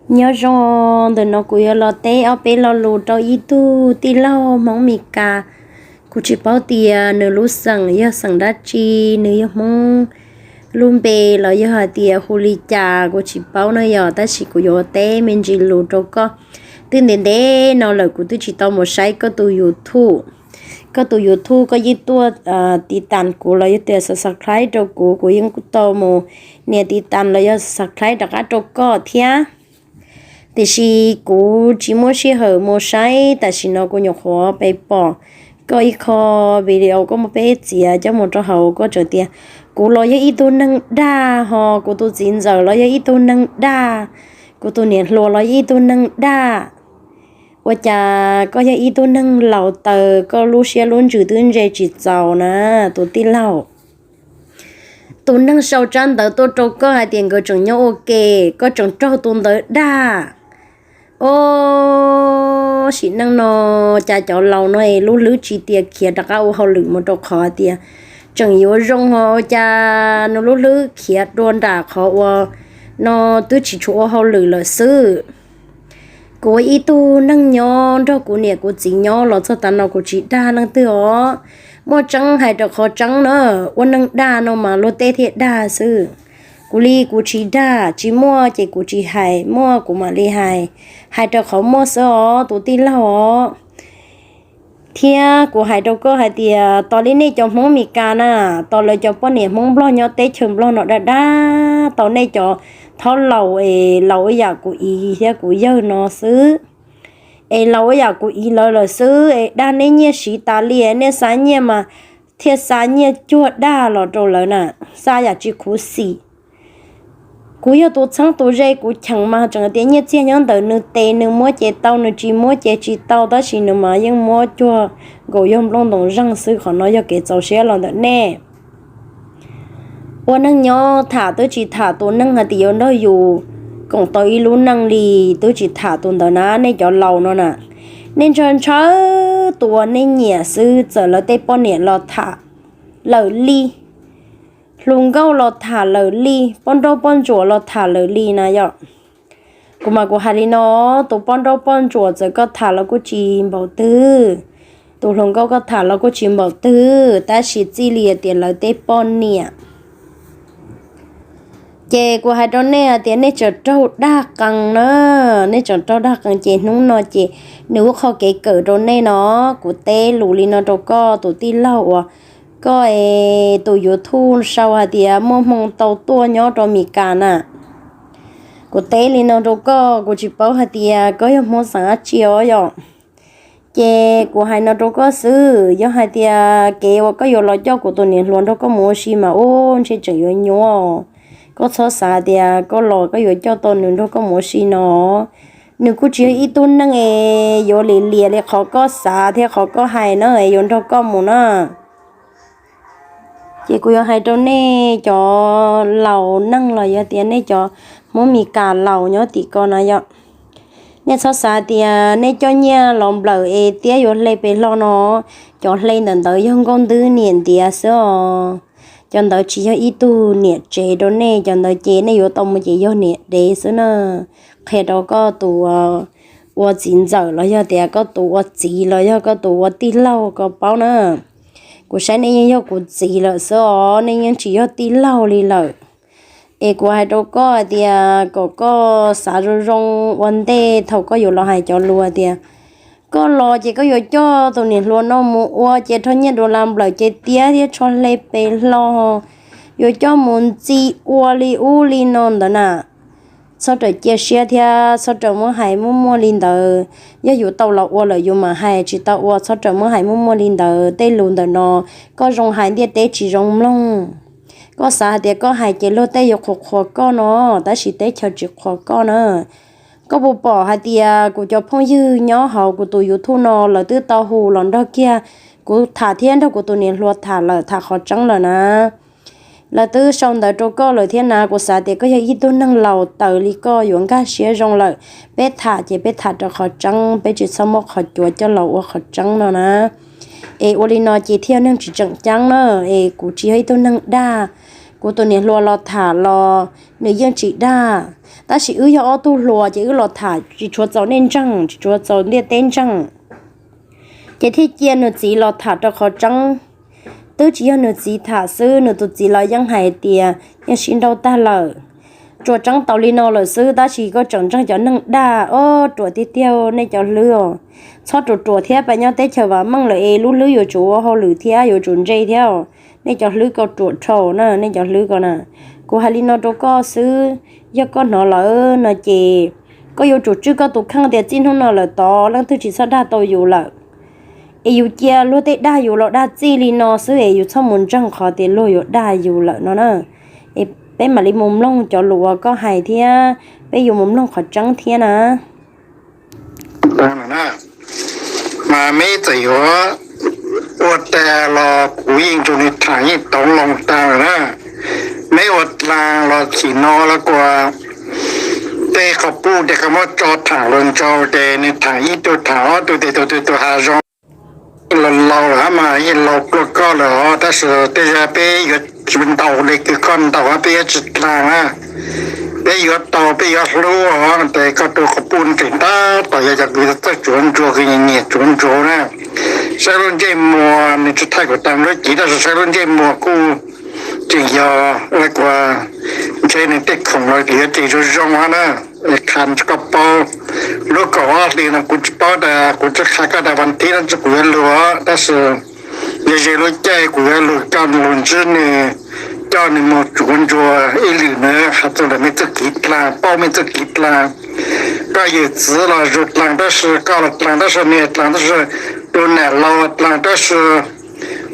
Nyob zoo, ntawm no kuv yuav los teb ob peb lo lus rau ib tug tij laug Hmoob Mes Kas. Kuv tsis paub tias nws lub xeem yog xeem dab tsi, nws yog Hmoob lub npe los yog hais tias hu li cas kuv tsis paub no yog, tab sis kuv yuav teb me ntsis lus rau koj. Twb ntev ntev no lawm kuv twb tsis tau mus saib koj tus YouTube. Koj tus YouTube koj yeej tuaj tiv tas kuv los yog tias subscribe rau kuv, kuv yeej tau mus nias tiv tas los yog subscribe rov qab rau koj thiab. Tiam sis kuv tsis muaj sij hawm mus saib, tam sim no kuv nyuam qhuav pes pom koj ib qho video koj muaj peb txiav coj mus rau hauv, koj tseem tias kuv los yog ib tug neeg dag, ho kuv tus txiv ntxawm los yog ib tug neeg dag, kuv tus niam hluas los yog ib tug neeg dag. Ua cas koj yog ib tug neeg laus taws, koj lub siab lub ntsws twb ntse tsis txaus na, tus tij laug. Tus neeg sau tsab ntawv tuaj rau koj hais tias nkawd tseem nyob ua ke, koj tseem raug tus ntawd dag. Ob sim neej no cas cov laus no es lub hlwb tsis tias khiav rov qab ua hauj lwm mus rau qhov hais tias tseem yuav zoo ho, cas nws lub hlwb khiav dua nram qhov uas no twb tsis tshua ua hauj lwm lawm xwb. Kuv ua ib tug neeg nyob nrog kuv niam kuv txiv nyob los txog tav no kuv tsis dag leej twg os. Muaj tseeb hais rau qhov tseeb na, ua neeg dag no mas luag tej thiaj dag xwb. Kuv li kuv tsis dag, tsis muaj ces kuv tsis hais, muaj kuv mam li hais, hais rau qhov muaj xwb os tus tij laug os. Thiab kuv hais rau koj hais tias tos li nej cov Hmoob Mes Kas na, tos lawv cov poj niam Hmoob Nplog nyob teb chaws Nplog no dag dag tau nej cov thaub laus es laus ib yam kuv txiv thiab kuv yawg no xwb. Es laus ib yam kuv txiv lawv lawm xwb es dag nej nyiaj siv tas li, nej xa nyiaj mas thiaj xa nyiaj cuag dag los rau lawv na, xa yam tsis khuv xim. Kuv yog tus txheeb tus ze, kuv cheem mas tseem tias nyiaj txiag nyob ntawm nws tes, nws muab ces tau, nws tsis muab ces tsis tau, tab sis nws mas yeej muab cuag nkaus yog nplooj ntoos zeeg xwb. Qhov no yog kev txaus siab los ntawm nej. Ua neej nyob tham twb tsis tham tus neeg hais tias yuav nrog yus koom tau ib lub neej li, twb tsis tham tus ntawd na, nej cov laus no na. Nej ntshaw ntshaw tus uas nej nyiam xwb, txawm lawv tej poj niam los tham lawm li, hluas nkauj los tham lawm li, poj nrauj poj ntsuam los tham lawm li na yom. Kuv mas kuv hais li no, tus poj nrauj poj ntsuam txawm koj tham los kuj tsis npaum twg, tus hluas nkauj koj tham los kuj tsis npaum twg, tab sis txij li tias lawv tej poj niam. Ces kuv hais rau nej hais tias nej tseem raug dag qees na, nej tseem raug dag qees ces hnub no ces nws ua qho kev kawm rau nej no, kuv teb lus li no rau koj tus tij laug uas koj es tus YouTube sau hais tias muaj hmoo tau tuaj nyob rau Mes Kas na. Kuv teb li no rau koj, kuv tsis paub hais tias koj yog Hmoob xeem dab tsi os yom. Ces kuv hais no rau koj xwb, yog hais tias kev uas koj yuav los coj kuv tus niam hluas nrog koj mus ua si mas ub ntshe tseem yuav nyuaj. Koj txhob xav tias koj los koj yuav coj tau nws nrog koj mus ua si no. Nws kuj tsis yog ib tug neeg es yuav lim liam li qhov koj xav thiab qhov koj hais na es yuav nrog koj mus na. Ces kuv yuav hais rau nej cov laus neej los yog tias nej cov Hmoob Mes Kas laus nyob tim ko na yom. Nej txhob xav tias nej coj nyiaj los nplawm es tiab yuav hle pes hlo no, cov hle ntawm ntawd yog nkauj ntwb niam ntiav xwb os. Cov ntawd tsis yog ib tug niam tsev rau nej, cov ntawd ces nej yuav tau mus ces yog niam dev xwb na. Qhia rau koj tus ua txiv ntxawm los yog tias koj tus ua txiv los yog koj tus ua tij laug ko paub na. Kuv saib nej yeej yog kuv txiv lawm xwb os, nej yeej tsis yog tij laug li lawm. Es kuv hais rau koj hais tias kom koj xav zoo zoo ua ntej thaum koj yuav los hais cov lus tias koj los ces koj yuav coj tus niam hluas no mus ua ces rho nyiaj dollar nplawm ces tiab thiab tsho hle pes hlo, yuav coj mus ntxi ua li ub li no ntawd na. Txhob rawm cia siab thiab txhob rawm muab hais muaj muaj li ntawd. Yog yus tau los ua lawm yus mam hais, tsis tau ua txhob rawm muab hais muaj muaj li ntawd. Tej lus ntawm no koj zoo hais ntiaj teb tsis zoo mloog. Koj xav hais tias koj hais ces luag tej yuav qhuas qhuas koj no, tab sis teb chaws tsis qhuas koj na. Koj puas pom hais tias kuv cov phooj ywg nyob hauv kuv tus YouTube no lawv twb tau hu los nrog kiag kuv tham thiab nrog kuv tus niam hluas tham lawm, tham qhov tseeb lawm na. Lawv twb sau ntawv rau koj lawm thiab na, kuv xav tias koj yog ib tug neeg laus taws li koj yuav nkag siab zoo lawm. Peb tham ces peb tham rau qhov tseeb, peb tsis txhob muab qhov cuav coj los ua qhov tseeb no na. Es ua li no ces thiaj neeg tsis tseem ceeb na. Es kuv tsis yog ib tug neeg dag, kuv tus niam hluas los tham los nws yeej tsis dag. Tab sis wb yog ob tug hluas ces wb los tham tsis tshua txaus nej ntseeg, tsis tshua txaus ntiaj teb ntseeg. Ces thiaj cia nws txiv los tham rau qhov tseeb. Twb tsis yog nws txiv tham xwb, nws tus txiv los yeej hais tias yeej sib nrauj tag lawm. Tsuas tseeb tau li no lawm xwb, tab sis koj tseem ntseeg cov neeg dag. Ob, ruam tiag tiag nej cov hlwb os. Txhob ruam ruam thiab, peb nyob teb chaws vam meej lawm es lub hlwb yuav tsum ua hauj lwm thiab yuav tsum ntse thiab. Nej cov hlwb ko ruam dhau na, nej cov hlwb ko na. Kuv hais li no rau koj xwb, yog koj hnov lawm no ces koj yuav tsum tswj koj tus kheej tias txij hnub no lawm tod leej twg tsis txhob dag tau yus lawm. Es yus cia luag tej dag yus los dag txij li no xwb es yus txhob mus ntseeg qhov tias luag yuav dag yus lawm no na. Es peb mam li mus mloog cov lus uas koj hais thiab peb yuav mus mloog qhov tseeb thiab na. Mas meb txawm yuav ua tag los kuv yeej nrug nws tham yeej tau loo tag lawm na. Meb ua dlaag los chim no los kuas tej qhov puj tes koj muab tso tham luag nraug tes nws tham ib tug tham ob tug tes tus tus tus has zoo. Yeej laus laus lawm hab mas yeej laus dlua koj lawm os, tab sis tej zag peb yuav tsis ntaus li kws koj ntaus hab peb yuav tsis dlaag na. Peb yuav tau peb yuav hlub os, tes koj tus qhov puj nqis tab tom yog cov kws txawj tsuav ntsuag kws nyiam tsuav ntsuag na. Saib lub ntsej muag nws tsis thaij kuv taag lub cev tab sis saib lub ntsej muag kuj tseem yog ua kuas ntshe nws tej khoom los yuav tseem zoo zoo hab na. Qha tsis koj paub, lub kaum ob hli no kuv tsis paub tas kuv tsis qha koj tas vas thib no tsis kuv yuav lug, tab sis yog ze lub caij kuv yuav lug coj lug ntsib nws, coj nws mus tsuav ntsuag ib lwm nws has txug ntawm mej txuj kev dlaag, paub mej txuj kev dlaag. Koj yawm txiv los zug dlaag tab sis koj los dlaag tab sis nws dlaag tab sis tus nam laus dlaag tab sis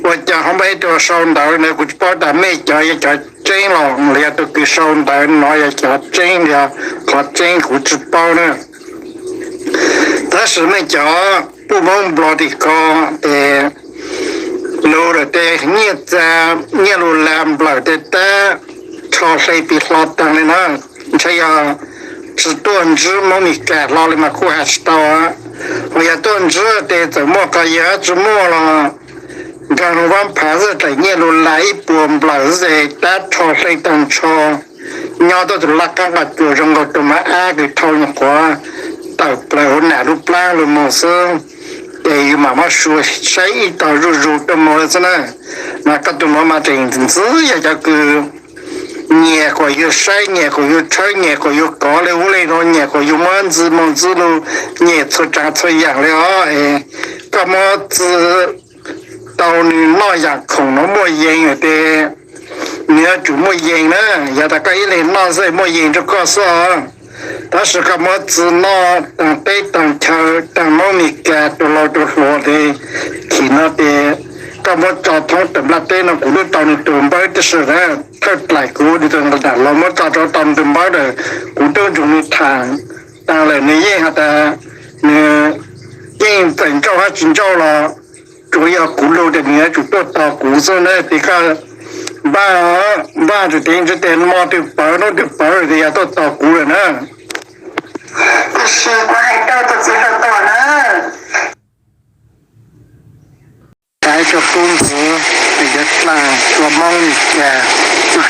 ua cas ho muaj ib tug sau ntawv na, kuv tsis paub tas mej cov yog cov tseeb los los yog tus kws sau ntawv no yog cov tseeb los yog qhov tseeb kuv tsis paub na. Tab sis mej cov puj Moob Nplog tim ko tes lug lawm tes nyiaj txiag nyiaj lug lag nplawm tes tab rho hle pim hlo taag li na. Ntshe yog tsis tuaj ntsib Moob Mes Kas hlo li mas kuj has tsis tau. Ho yog tuaj ntsib tes txawm muaj qhov yog tsis muaj los nkaag lug vaab phav xwb, dlaim nyiaj lug lag ib puas nplawm xwb tes tab rho hle taag nrho. Nyob tuaj tus laj qaab qaj cuas zoo nkaus tus mab ab kws dhau nyuag quav tawm plaws huv nam lub plaab lug moog xwb. Ces yus mam muab suav saib ib tog zuj zus tuaj moog lawm xwb na. Mas koj tus nuav mas tseem ntxwv yog cov kws nyiam kuas yug saib, nyiam kuas yug tshawb, nyiam kuas yug kov le ub le nuav, nyiam kuas yug muab ntxwg moog ntxwg lug, nyiam txhua tsav txhua yaam le os. Koj muab txwv tau nws noj yaam khoom nuav muaj yees lawm tes nws yuav tsum muaj yees na. Yog tas koj ib leeg noj xwb muaj yees rua koj xwb os. Tab sis koj muab txwv noj taag teb taag chaw taag Moob Mes Kas tus laug tus hluas tes, chim no tes koj muab tso thoob tawm nplaj teb no kuv tub tau nws tus npawb tab sis thawj dlaim kuv nws tus nam laus muab tso rau tau nws tus npawb lawm, kuv tub nrug nws tham taag lawm nws yeej has tas nws yeej txawm ntsauj hab tsis ntsauj los tsuav yog kuv lug tes nws yuav tsum tuaj tos kuv xwb na. Tes koj npaj, npaj tsum tes ntshe tes mo twg pawv nub twg pawv tes yog tuaj tos kuv lawm na. Tab sis kuv hais rau tus txiv hluas tuag na, hais rau tub ntxwv tes yuav dlaag ua Moob Mes Kas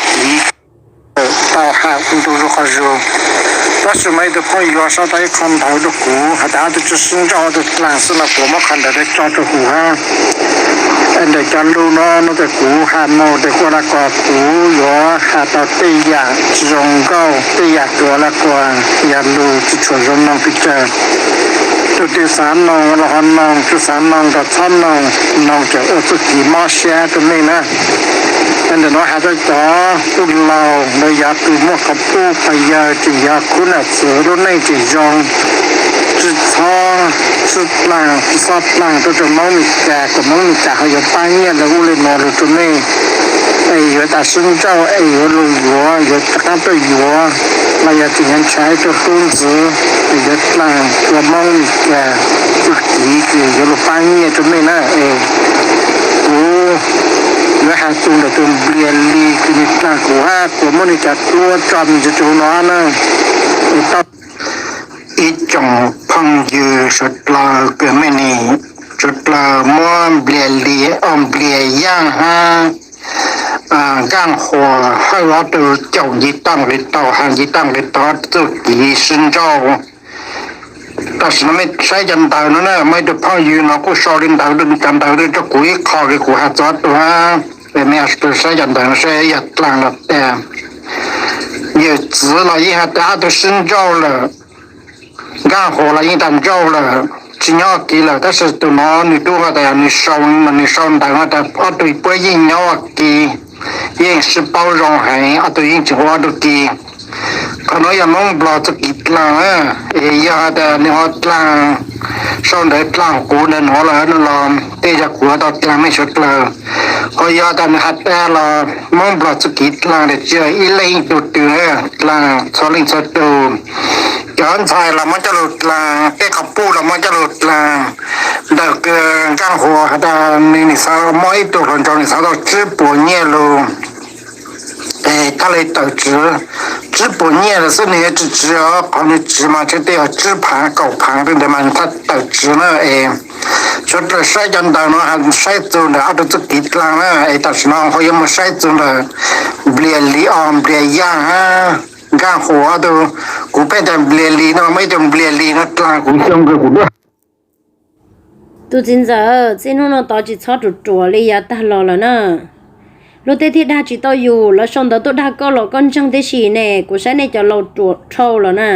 txuj kev tau has ua ntu zug qhov zug. Tab sis muaj ib tug phooj ywg sau tau ib qho ntawv rau kuv has tas ob tug tsi sib ntsauj ob tug dlaag xwb los kuv muab qhov ntawd tso rua huv hab. Ntawm cov lug no, no tes kuv has moog tes kuj lug kuas kuv yuav has tau tej yaam tsi zoo nkauj, tej yaam kws lug kuas yog lug tsi tshua zoo noog pes tsawg. Tug twg xaav noog los ho noog, tug xaav noog los txhob noog, noog ces ua txuj kev mob siab rua mej na. Ntawm nuav has rua cov puj laug los yog kws muaj qhov puj pawg yawg tseem yog khub nam txiv lub neej tseem zoo, tsi txhob sib dlaag, tsi txhob dlaag tuaj rua Moob Mes Kas kuas Moob Mes Kas ho yuav paab nyiaj le ub le nuav lug rua mej. Es yuav tas sib ntsauj es yuav lug yuav, yuav rov qaab tuaj yuav, los yog tseem yuav nrhav ib tug tub ntxwv es yuav dlaag ua Moob Mes Kas txuj kev kws yuav lug paab nyiaj rua mej na. Es kuv yuav has txug ntawm tug Nplias Lis kws nws dlaag kuv hab kuas muab nws cov duab tso me ntsis rua huv no na. Es tau ib tsoom phooj ywg suav dlawg kws mej ne, suav dlawg muab Nplias Lis, o, Nplias Yaaj hab Nkaaj Huas Hawj ob tug caum Nci Taaj Nqis Taug, has Nci Taaj Nqis Taug ob tug txuj kev sib ntsauj. Tam sim no mej saib cov ntawv no na, muaj ib tug phooj ywg no kuj sau li ntawd, cov ntawv rau kuv ib qho li kuv has txog ob tug, mej saib cov ntawv no saib yog dlaag los tas. Yawm txwv los yeej has tas ob tug sib ntsauj lawm, Nkaaj Huas los yeej tas ntsauj lawm, tsis nyob ua ke lawm, tab sis tus no nws tub has tas nws sau, nws sau ntawv has tas ob tug puab yeej nyob ua ke, yeej sib paub zoo heev, ob tug yeej tsis ua ob tug ke. Qhov no yog Moob Nplog txuj kev dlaag na, es yog has tas nws ho dlaag, sau ntawv dlaag kuv ntawd nuav lawm no los tej zag kuv tau dlaag mej suav dlawg. Ho yog tas nws has tas los Moob Nplog txuj kev dlaag tas tsi ib leej ib tug twg na, dlaag txhua leej txhua tug. Cov ntxhais los muab coj lug dlaag, tej qhov puj los muab coj lug dlaag. Ntawm Nkaaj Huas has tas nws, nws xav muab ib tug hluas nraug nws xav tau tsib puas nyiaj lug, es thaj le tawm tswv tsib puas nyiaj lawm xwb, nws yuav tsis tsiv os, qhov nws tsiv mas tseem tej yog tsib phaav kaum phaav tej ntawd mas thaj tawm tswv na. Es suav dlawg saib cov ntawv no saib txug ntawm ob tug txuj kev dlaag na, es tam sim no ho yuav mus saib txug ntawm Nplias Lis os, Nplias Yaaj hab Nkaaj Huas ob tug. Kuv pheej tas Nplias Lis no, muaj ib tug Nplias Lis no dlaag kuv xyoo kawg kuv lub. Tus txiv ntxawm, txij hnub no tod tsis txhob ruam ruam li yav tag los lawm na. Luag tej thiaj dag tsis tau yus, lawv sau ntawv tuaj dag koj los koj ntseeg tib si ne, kuv saib nej cov laus ruam dhau lawm na.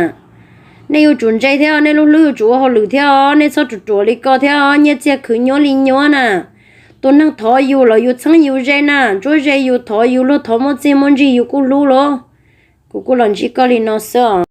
Nej yuav tsum ntse thiab, nej lub hlwb yuav tsum ua hauj lwm thiab, nej txhob ruam ruam li koj thiab, nyiaj txiag khwv nyuab li nyuab na. Tus neeg thov yus los yus txheeb yus ze na, ntsuab ze yus, thov yus, luag thov muaj txiaj muaj ntsig yus kuj hlub lauj. Kuv kuj los ntsib koj li no xwb os.